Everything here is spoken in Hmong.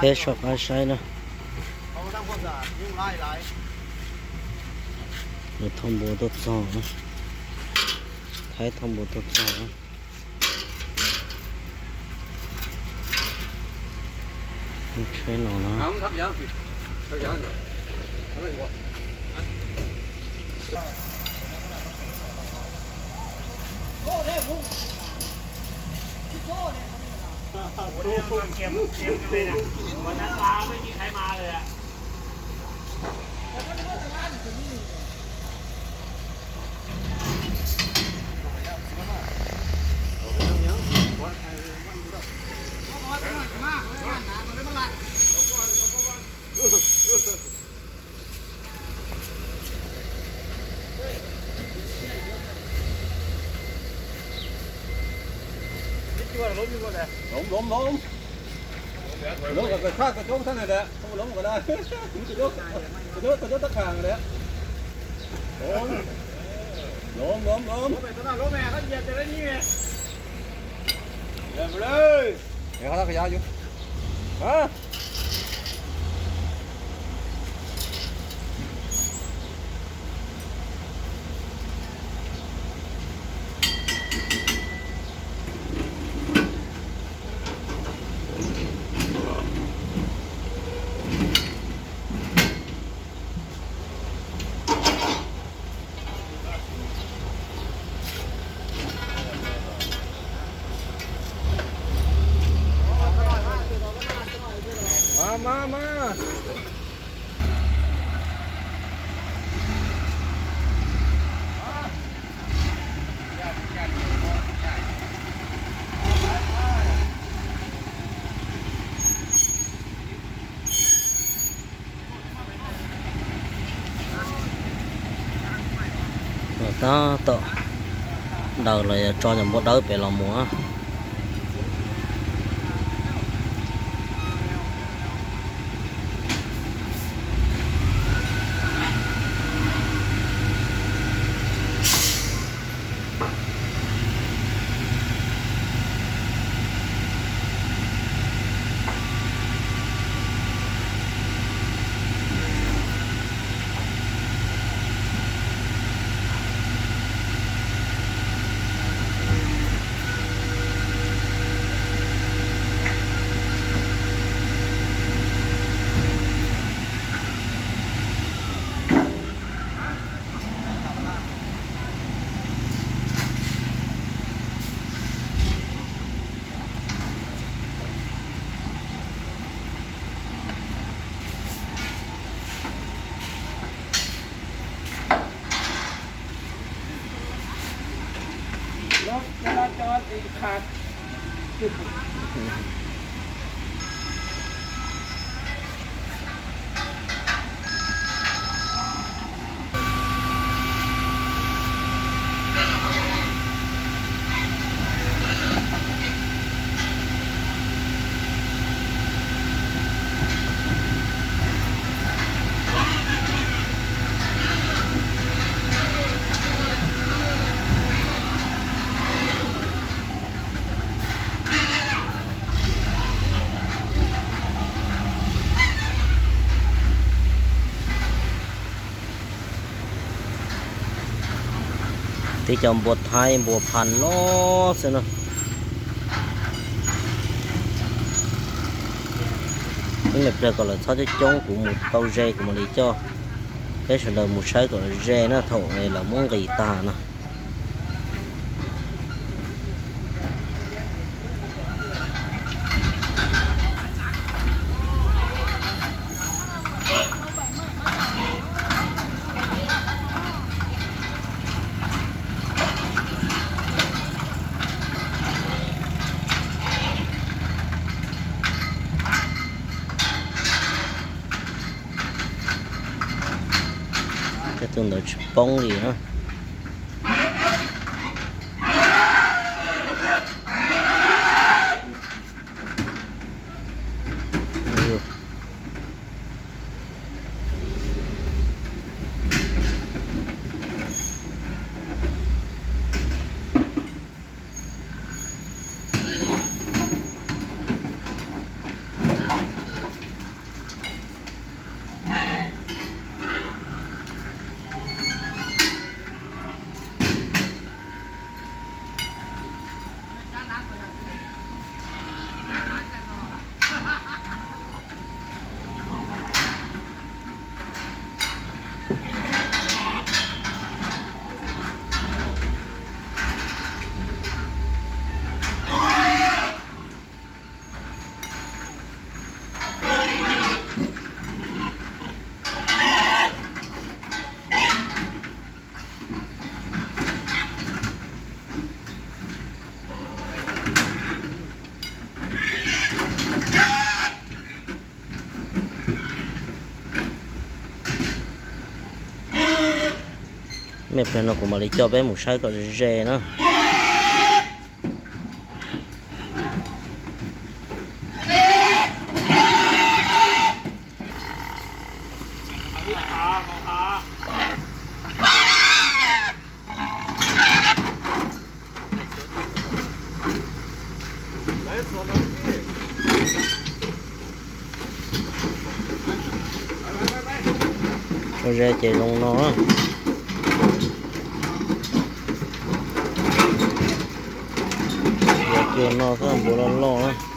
Peb soj qab saib na. Nws thauj npua tuaj txog, Thaib thauj npua tuaj txog. Tsheb no na. Lov, lov, lov. Lov kom kawg thaj kawg coob thaj na da. Lov kom da. Kawg coob, kawg coob thaj kawg da. Lov, lov, lov. Mas, mas, mas. Los tab tom daws los yog tso cov npua dawb pem los mus. Tib co npua thaib npua phan loj xwb na. Ib me pliag kom lawv txhob coob coob kuv mus tau ze kuv mam li coj peb sawv daws mus saib kom ze na thaum lawv muab nqis tag na. Tej tug ntawd tsis poob li na. Pliag no kuv mam li coj peb mus saib kom ze na. Ua ze ces zoo no. Yog cua no xwb, npua loj loj.